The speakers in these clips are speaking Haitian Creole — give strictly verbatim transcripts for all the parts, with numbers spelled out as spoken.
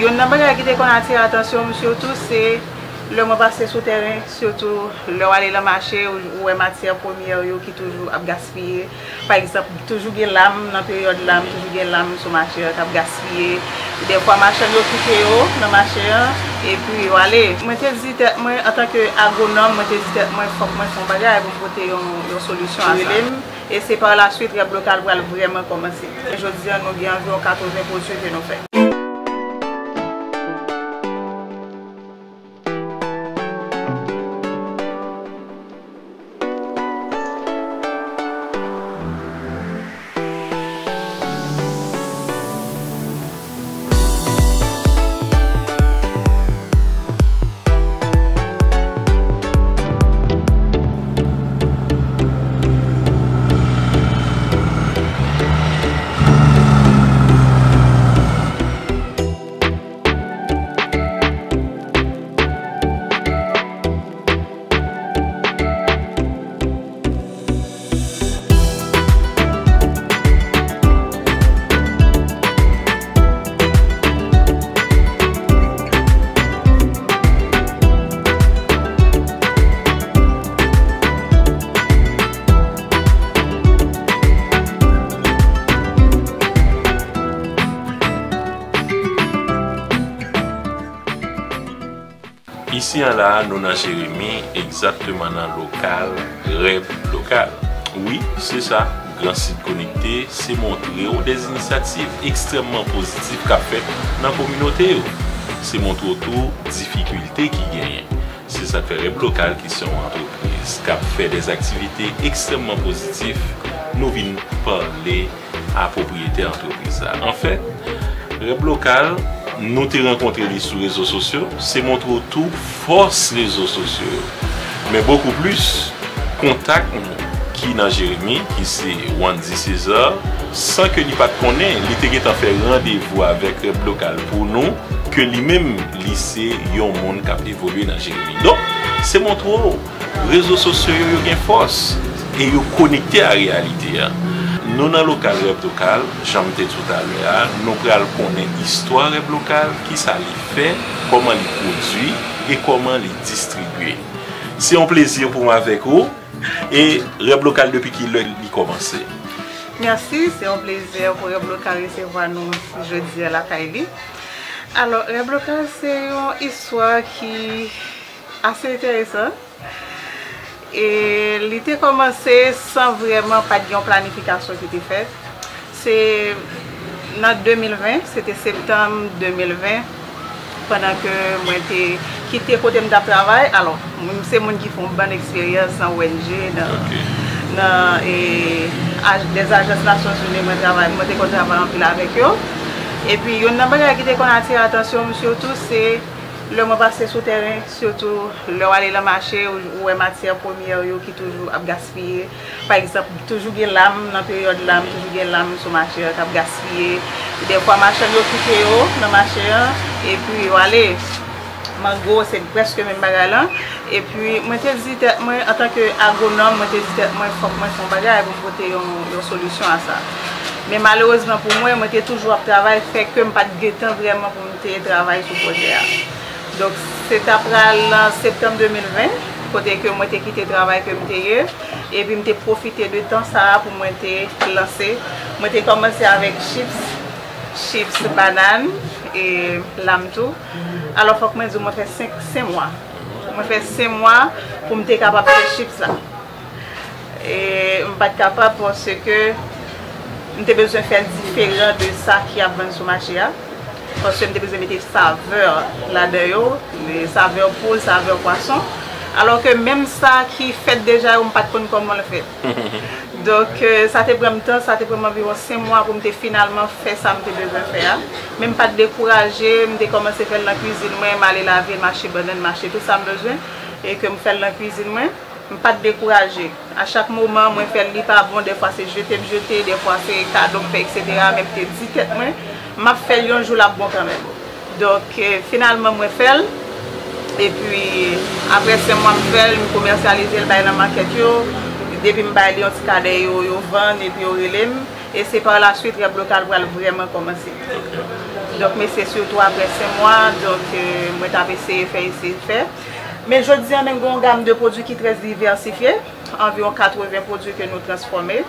Youn nan bagay ki te konn atire atansyon m sitou, se lè mwen pase sou tèren, sitou lè w ale nan mache, ou, ou wè matyè premyè yo ki toujou ap gaspiye. Pa egzanp, toujou gen lam, nan peryòd lam, toujou gen lam sou mache an k ap gaspiye. Dèfwa, machann yo kite yo nan mache an, epi yo ale. Mwen te di tèt mwen, antanke agwonòm, mwen te di tèt mwen, fòk mwen fè yon bagay pou m pote yon, yon solisyon a sa. Rele m, e se pa la swit, Rèb Lokal pral vrèman kòmanse. Jodi a, nou gen anviwon katreven pwodui ke nou fè. Isi an la, nou nan Jeremi, egzakteman nan lokal Rèb Lokal. Wi, se sa, Gran Sid Konekte se montre w de inisyativ ekstrèmman pozitif k ap fèt nan kominote yo. Se montre w tou difikilte ki genyen. Se sa k fè Rèb Lokal, ki se yon antrepriz k ap fè de aktivite ekstrèmman pozitif, nou vin pale a pwopriyetè antrepriz la. Anfèt, Rèb Lokal, nou te rankontre li sou rezo sosyo, se montre w tou fòs rezo sosyo yo. Men bokou plis, kontak nou ki nan Jeremi, ki se Wandy César, san ke li pa t konnen, li te gentan fè randevou avèk Rèb Lokal pou nou, ke li menm, li se yon moun k ap evolye nan Jeremi. Donk, se montre w rezo sosyo yo, yo gen fòs e yo konekte a reyalite a. Nou nan lokal Rèb Lokal, jan m te di w talè a, nou pral konnen istwa Rèb Lokal, kisa li fè, kòman li pwodui e kòman li distribye. Se yon plezi pou m avèk ou. E Rèb Lokal, depi ki lè li kòmanse? Mèsi, se yon plezi pou Rèb Lokal resevwa nou jodi a lakay li. Alò, Rèb Lokal se yon istwa ki ase enteresan. E li te kòmanse san vrèman, pa t gen yon planifikasyon ki te fèt. Se nan de mil ven, se te septanm de mil ven, pandan ke mwen te kite kote m t ap travay. Alò, m se moun ki fè yon bann eksperyans nan O N G, nan, nan, e, aj-, des ajances Nasyonzini, mwen travay, mwen te konn travay anpil avèk yo. Epi, youn nan bagay ki te konn atire atansyon m sitou, se lè mwen pase sou tèren, sitou lè w ale nan mache, ou, ou wè matyè premyè yo ki toujou ap gaspiye. Pa egzanp, toujou gen lam, nan peryòd lam, toujou gen lam sou mache an k ap gaspiye. Dèfwa, machann yo kite yo nan mache an, epi yo ale. Mango, se prèske menm bagay lan. Epi, mwen te di tèt mwen, antanke agwonòm, mwen te di tèt mwen, fòk mwen fè yon bagay pou m pote yon, yon solisyon a sa. Men malerezman pou mwen, mwen te toujou ap travay, fè ke m pa t gen tan vrèman pou m te travay sou pwojè a. Donk, se ta pral nan septanm de mil ven, kote ke mwen te kite travay ke m te ye, epi m te pwofite de tan sa a pou mwen te lanse. Mwen te kòmanse avèk chips, chips banann e lam tou. Alò, fòk mwen di w, mwen fè senk, senk mwa. Mwen fè senk mwa pou m te kapab fè chips la. E m pa t kapab paske m te bezwen fè l diferan de sa ki ap vann sou mache a. Paske m te bezwen mete savè ladan yo, savè poul, savè pwason. Alò ke menm sa ki fèt deja yo, m pa t konn kòman l fèt. Donk, euh, sa te pran m tan, sa te pran m anviwon senk mwa pou m te finalman fè sa m te bezwen fè a. Men m pa t dekouraje, m te kòmanse fè l nan kwizin mwen, m ale lave, m achte bannann, m achte tout sa m bezwen, e ke m fè l nan kwizin mwen. M pa t dekouraje. A chak moman, mwen fè l, li pa bon, dèfwa se jete m jete, dèfwa se kado m fè, etsetera, men m te di tèt mwen, m ap fè l yon jou, l ap bon kanmenm. Donk, eh, finalman, mwen fè l. Epi, apre senk mwa, m fè l, m komèsyalize l, bay nan makèt yo. Depi m bay li yon ti kadè, yo, yo vann, epi yo rele m. E se pa la swit, Rèb Lokal pral vrèman kòmanse. Ok. Donk, men se sitou apre senk mwa, donk, euh, mwen t ap eseye fè, eseye fè. Men jodi an menm, gen yon gam de pwodui ki trè divèsifye, anviwon katreven pwodui ke nou transfòme.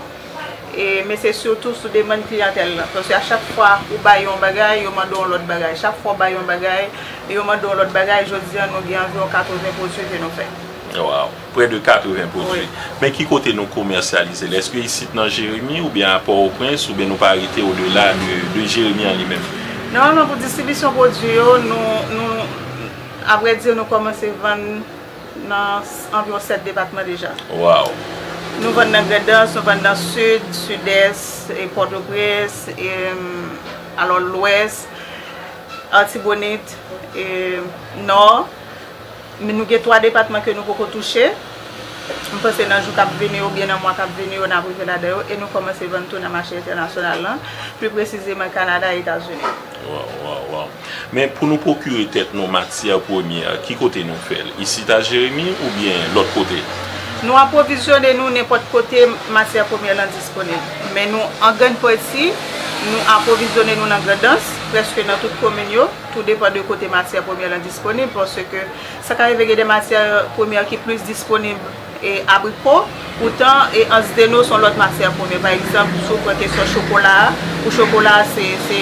E, men se sitou sou demann kliyantèl lan. Paske a chak fwa ou bay yon bagay, yo mande yon lòt bagay. Chak fwa ou bay yon bagay, yo mande yon lòt bagay. Jodi an, nou gen anviwon katreven pwodui ke nou fè. Waw, prè de katreven pwodui. Wi. Men ki kote nou komèsyalize l? Èske isit nan Jeremi oubyen a Pòtoprens oubyen nou pa rete odela de, de Jeremi an li menm? Nòmalman, pou distribisyon pwodui yo, nou, nou, avrèdi, nou kòmanse vann nan s- anviwon sèt depatman deja. Waw. Nou vann nan Grandans, nou vann nan Sid, Sidès, e Pòtoprens, e, alò, Lwès, Artibonit, e, Nò. Men nou gen twa depatman ke nou poko touche. M panse nan jou k ap vini yo oubyen nan mwa k ap vini yo, n ap rive ladan yo e nou kòmanse vann tou nan mache entènasyonal lan, pli presizeman Kanada e Etazini. Waw, waw, waw. Men pou nou pwokire tèt nou matyè premyè, ki kote nou fè l? Isit a Jeremi oubyen lòt kote? Nou apwovizyone nou nenpòt kote matyè premyè lan disponib. Men nou, an grann pati, nou apwovizyone nou nan Grandans, prèske nan tout komin yo, tou depann de kote matyè premyè lan disponib, paske sa ka rive gen de matyè premyè ki plis disponib e abriko, poutan, e ansdeno se yon lòt matyè premyè. Pa egzanp, si w pran kesyon chokola a, pou chokola a, se, se,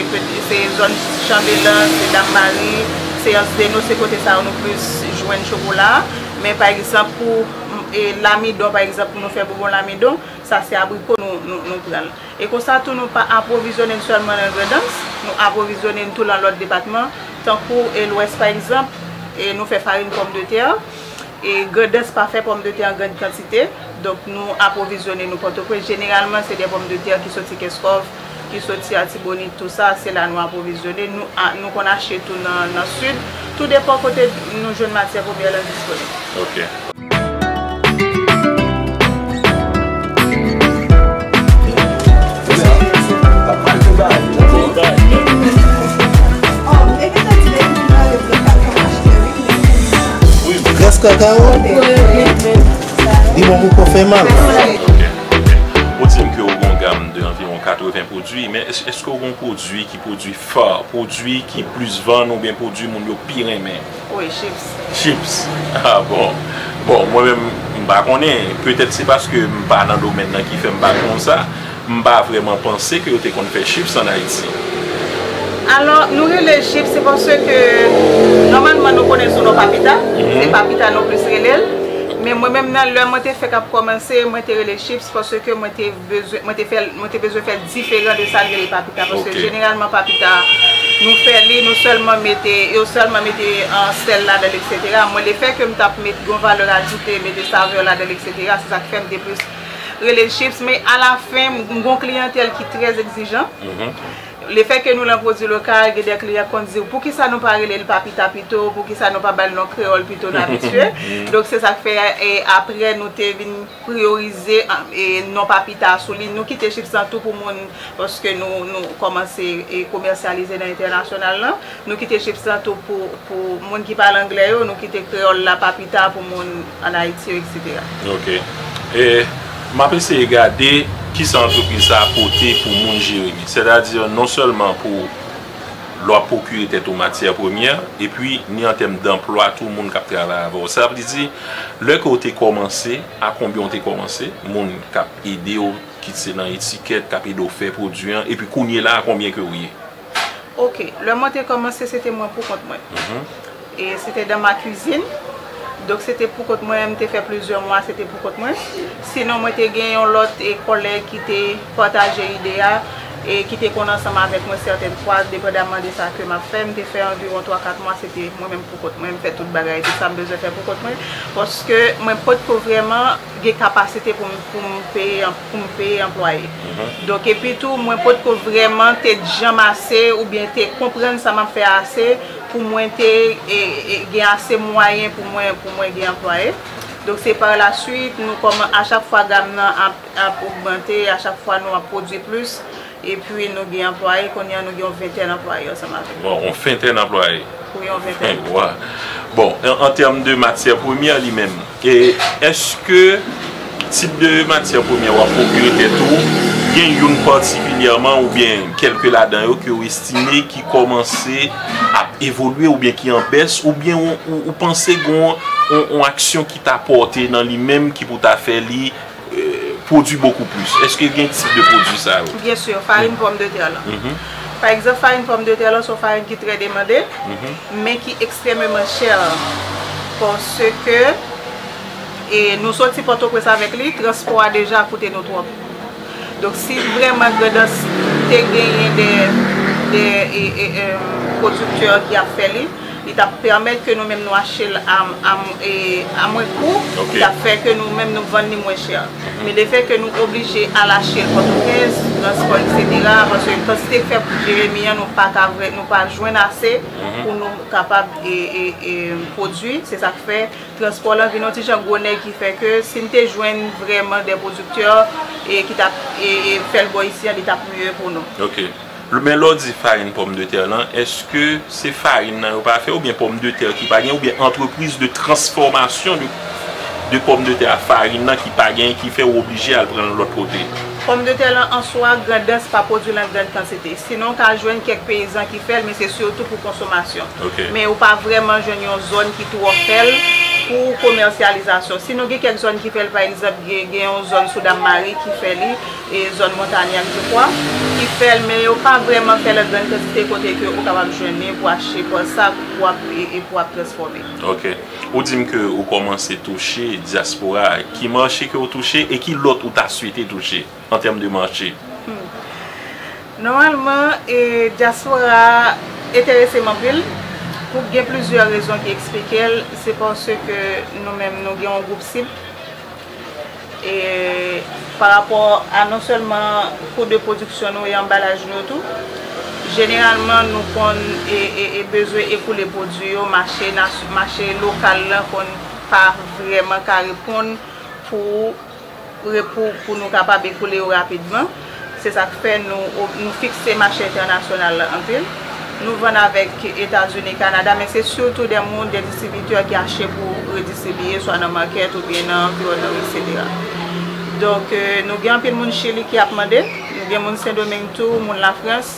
se zòn Chanbelan, se Dam Mari, se ansdeno, se kote sa yo nou plis jwenn chokola a. Men pa egzanp, pou, e, lamidon, pa egzanp, pou nou fè boubon lamidon, sa se abriko nou, nou, nou pran l. E konsa tou, nou pa apwovizyone n sèlman nan Grandans, nou apwovizyone n tou nan lòt depatman, tankou, e, Lwès pa egzanp, e nou fè farin pòmdetè, e Grandans pa fè pòmdetè an grann kantite, donk nou apwovizyone nou Pòtoprens. Jeneralman, se de pòmdetè ki soti Kenskòf, ki soti Atibonit, tou sa, se la nou apwovizyone. Nou, a, nou konn achte tou nan, nan Sid, tou depan kote nou jwenn matyè premyè lan disponib. Ok. Grès kakawo, li bon pou kò fè mal. Ok, ok. Ou di m ke ou gen yon gam de anviwon katreven pwodui, men èske, èske ou gen yon pwodui ki pwodui fa, pwodui ki plis vann oubyen pwodui moun yo pi renmen? Wi, chips. Chips. Ah bon. Bon, mwen menm, m pa konnen. Petèt se paske m pa nan domèn nan ki fè m pa konn sa. M pa vrèman panse ke yo te konn fè chips ann Ayiti. Alò, nou rele l chips, se paske nòmalman nou konnen l sou non Papita. Se Papita nou plis rele l. Men mwen menm nan, lè mwen te fèk ap kòmanse, mwen te rele l chips paske mwen te bezwen, mwen te fè l, mwen te bezwen fè l diferan de sa n rele papita, paske jeneralman papita, nou fè li, nou sèlman mete, yo sèlman mete, ah, sèl ladan l, etsetera. Mwen, lefètke m t ap met yon valè ajoute, mete savè ladan l, etsetera, se sa k fè m te plis rele l chips, men alafen, m gen yon kliyantèl ki trè egzijan. Lefètke nou lan pwodui lokal, gen de kliyan k konn di w, "Poukisa nou pa rele l papita pito? Poukisa nou pa ba l non kreyòl pito?" Nou abitye. Donk, se sa k fè, e, apre, nou te vin priyorize, e, non papita sou li. Nou kite chips lan tou pou moun, paske nou, nou kòmanse, e, komèsyalize nan entènasyonal lan. Nou kite chips lan tou pou, pou moun ki pale anglè yo, nou kite kreyòl la papita pou moun ann Ayiti yo, etsetera. Ok. E, m ap eseye gade kisa antrepriz sa a pote pou moun Jeremi. Sètadi, non sèlman pou lè w ap pwokire tèt ou matyè premyè, epi ni an tèm danplwa tou moun k ap travay avè w. Sa vle di, lè ke w te kòmanse, a konbyen w te kòmanse, moun k ap ede w, kit se nan etikèt, k ap ede w fè pwodui an, epi kounye la a, konbyen ke w ye? Ok, lè mwen te kòmanse, se te mwen pou kont mwen. E se te dans ma cuisine. Donk, se te pou kont mwen, m te fè plizyè mwa, se te pou kont mwen. Sinon, mwen te gen yon lòt, e, kòlèg ki te pataje ide a, e ki te konn ansanm avèk mwen sètèn fwa, depandaman de sa ke m ap fè. M te fè anviwon twa kat mwa, se te mwen menm pou kont mwen, m fè tout bagay, tout sa m bezwen fè pou kont mwen. Paske mwen potko vrèman gen kapasite pou m, pou m peye, pou m peye anplwaye. Donk, epi tou, mwen potko vrèman te janm ase oubyen te konprann sa m ap fè ase pou mwen te, e, e, gen ase mwayen pou mwen, pou mwen gen anplwaye. Donk, se pa la swit, nou kòman, a chak fwa gam nan ap, ap ogmante, a chak fwa nou ap pwodui plis, epi nou gen anplwaye, kounye a nou gen yon ventèn anplwaye ansanm avè nou. Bon, yon ventèn anplwaye. Wi, yon ventèn. Wa. Bon, an, an tèm de matyè premyè li menm, e èske tip de matyè premyè w ap pwokire tèt ou, Gen youn patikilyèman oubyen kèlke ladan yo ke w estime ki kòmanse ap evolye oubyen ki an bès, oubyen ou, ou, ou panse gen yon, yon, yon aksyon ki ta pòte nan li menm ki pou ta fè li, euh, pwodui bokou plis? Èske gen tip de pwodui sa yo? Byen si, farin pòmdetè lan. Mhm. Pa egzanp, farin pòmdetè lan se yon farin ki trè demande, mhm, men ki ekstrèmeman chè. Paske, e, nou soti Pòtoprens avèk li, transpò a deja koute nou twòp. Donk, si vrèman Grandans te genyen de, de, e, e, e, pwodiktè ki ap fè li, li t ap pèmèt ke nou menm nou achte l a, a, e, a mwen kou, ok, li t ap fè ke nou menm nou vann li mwen chè. Mhm. Men lefètke nou oblije al achte l Pòtoprens, transpò, etsetera, paske kantite k fè pou Jeremi an, nou pa ka vre, nou pa jwenn ase, mhm, pou nou kapab, e, e, e, pwodui. Se sa k fè transpò lan vin yon ti jan gwo nèg ki fè ke si n te jwenn vrèman de pwodiktè, e, ki t ap, e, e, fè l bò isi an, li t ap mye pou nou. Ok. Men lè w di farin pòmdetè lan, èske se farin nan yo pa fè oubyen pòmdetè ki pa gen oubyen antrepriz de transfòmasyon de, de pòmdetè a farin nan ki pa gen ki fè w oblije al pran l lòt kote? Pòmdetè lan an swa, Grandans pa pwodui l an grann kantite. Sinon, w ka jwenn kèk peyizan ki fè l, men se sitou pou konsomasyon. Ok. Men ou pa vrèman jwenn yon zòn ki twò fè l pou komèsyalizasyon. Sinon, gen kèk zòn ki fè l, pa egzanp, gen, gen yon zòn sou Dam Mari ki fè li, e zòn Montanyèl, je crois, ki fè l, men yo pa vrèman fè l an grann kantite kote ke ou kapab jwenn li pou achte pa sak, pou ap, e, e pou ap transfòme. Ok. Ou di m ke ou kòmanse touche dyaspora a. Ki mache ke w touche e ki lòt ou ta swete touche an tèm de mache? Hmm. Nòmalman, e, dyaspora a enterese m anpil. Pou gen plizyè rezon ki eksplike l. Se paske nou menm, nou gen yon gwoup sib. E, pa rapò a non sèlman kou de pwodiksyon nou e anbalaj nou yo tou, jeneralman, nou konn e, e, e bezwen ekoule pwodui yo, mache nas-, mache lokal lan konn pa vrèman ka reponn pou re-, pou, pou nou kapab ekoule yo rapidman. Se sa k fè nou, nou fikse mache entènasyonal la anpil. Nou vann avèk Etazini, Kanada, men se sitou de moun, de distribitè ki achte pou redistribiye, swa nan makèt oubyen nan anviwònman, etsetera. Donk, e, nou gen anpil moun Chili ki ap mande, nou gen moun Sendomeng tou, moun Lafrans.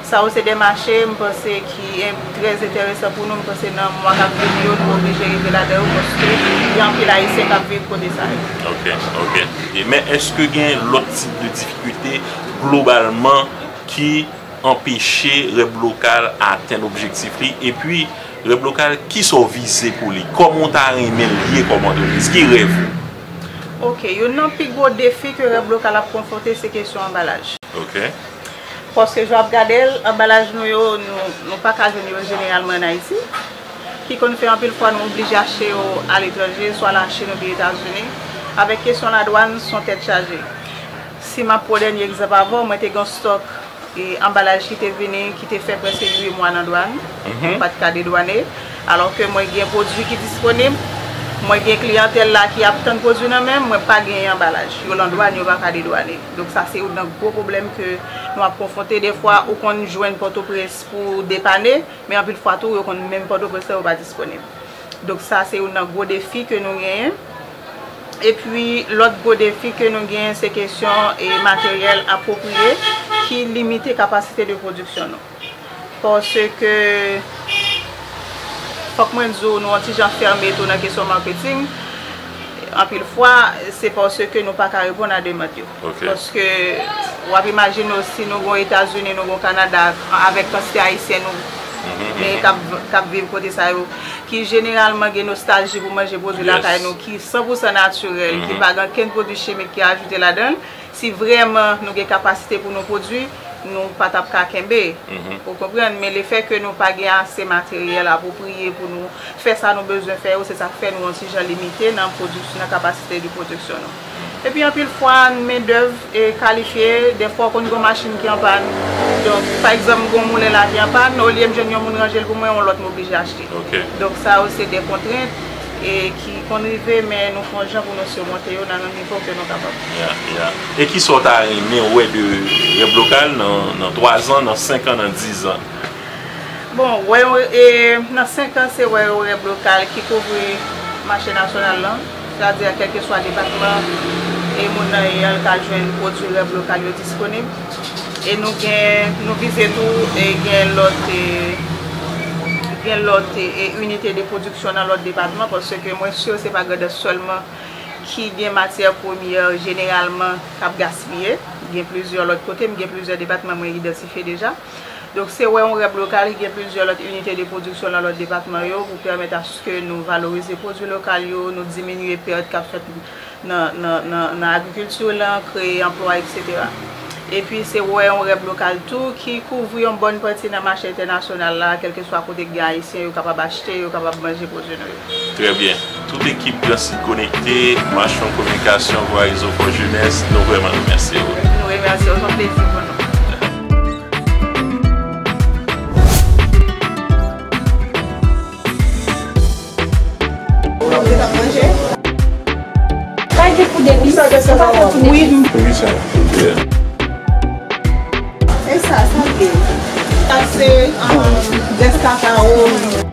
Sa yo se de mache, m panse, ki en-, trè enteresan pou nou. M panse nan mwa k ap vini yo, nou oblije rive ladan yo, paske gen anpil Ayisyen k ap viv kote sa yo. Ok, ok. E, men èske gen lòt tip de difikilte globalman ki anpeche Rèb Lokal atenn objektif li? Epi, Rèb Lokal, kisa w vize pou li? Kòman w ta renmen l ye kòm antrepriz? Ki rèv ou? Ok, youn nan pi gwo defi ke Rèb Lokal ap konfwonte, se kesyon anbalaj. Ok. Paske jan w ap gade l, anbalaj nou yo, nou, nou pa ka jwenn yo jeneralman ann Ayiti. Ki konn fè anpil fwa nou oblije achte yo aletranje, swa Lachin oubyen Etazini. Avèk kesyon ladwàn, se yon tèt chaje. Si m ap pran dènye egzanp avè w, mwen te gen yon stòk, e, anbalaj ki te vini, ki te fè prèske uit mwa nan dwàn, mhm, pa t ka dedwane. Alò ke mwen gen pwodui ki disponib, mwen gen kliyantèl la ki ap tann pwodui nan men m, mwen pa genyen anbalaj. Yo lan dwàn, yo pa ka dedwane. Donk sa se youn nan gwo pwoblèm ke nou ap konfwonte. Defwa, ou konn jwenn Pòtoprens pou depane, men anpil fwa tou, yo konn menm Pòtoprens la, yo pa disponib. Donk sa se youn nan gwo defi ke nou genyen. Epi, lòt gwo defi ke nou genyen, se kesyon, e, materyèl apwopriye ki limite kapasite de pwodiksyon nou. Paske, fòk mwen di w, nou yon ti jan fèmen tou nan kesyon maketing. Anpil fwa, se paske nou pa ka reponn a demann yo. Ok. Paske w ap imajine w, si nou gen Etazini, nou gen Kanada, avèk kantite Ayisyen nou, mhm, men, mhm, k ap, k ap viv kote sa yo, ki jeneralman gen nostalji pou manje pwodui, yes, lakay nou, ki san pou san natirèl, ki, mhm, pa gen okenn pwodui chimik ki ajoute ladan l. Si vrèman nou gen kapasite pou nou pwodui, nou pa t ap ka kenbe. Mhm. Ou konprann? Men lefètke nou pa gen ase materyèl apwopriye pou nou fè sa nou bezwen fè yo, se sa k fè nou yon ti jan limite nan pwodiksyon, nan kapasite de pwodiksyon nou. Epi anpil fwa, mendèv, e, kalifye, dèfwa w konn gen yon machin ki an pàn. Donk, pa egzanp, m gen yon moulen la ki an pàn, olye m jwenn yon moun ranje l pou mwen, yon lòt m oblije achte. Ok. Donk, sa yo se de kontrent, e, ki konn rive, men nou fè yon jan pou nou simonte yo nan yon nivo ke nou kapab. Ya, ya. E kisa w ta renmen wè de Rèb Lokal nan, nan twazan, nan senkan, nan dizan? Bon, wè, e, nan senkan, se wè yon Rèb Lokal ki kouvri mache nasyonal lan, sètadi kèlkeswa depatman, e moun nan e a l ka jwenn pwodui rèb lokal yo disponib. E nou gen, nou vize tou e gen lòt, e, gen lòt e, e inite de pwodiksyon nan lòt depatman, paske mwen si se pa Grandans sèlman ki gen matyè premyè jeneralman k ap gaspiye. Gen plizyè lòt kote, m gen plizyè depatman mwen idantifye deja. Donk, se wè yon rèb lokal ki gen plizyè lòt inite de pwodiksyon nan lòt depatman yo pou pèmèt aske nou valorize pwodui lokal yo, nou diminye pèt k ap fèt nan, nan, nan, nan agrikilti lan, kreye anplwa, etsetera. Epi, se wè yon rèb lokal tou ki kouvri yon bòn pati nan mache entènasyonal la, kèlkeswa kote k gen Ayisyen, yo kapab achte, yo kapab manje pwodui nou yo. Trè byen. Tout ekip Gran Sid Konekte, Machon Kominikasyon, Voix Réseau Fort Jeunesse, nou vrèman remèsye w. Nou remèsye w, se yon plezi pou nou. Kalite poud epis, ou pa fè poud epis. Wi. Poukisa? E sa, sa l ye? Sa se, um, grès kakao.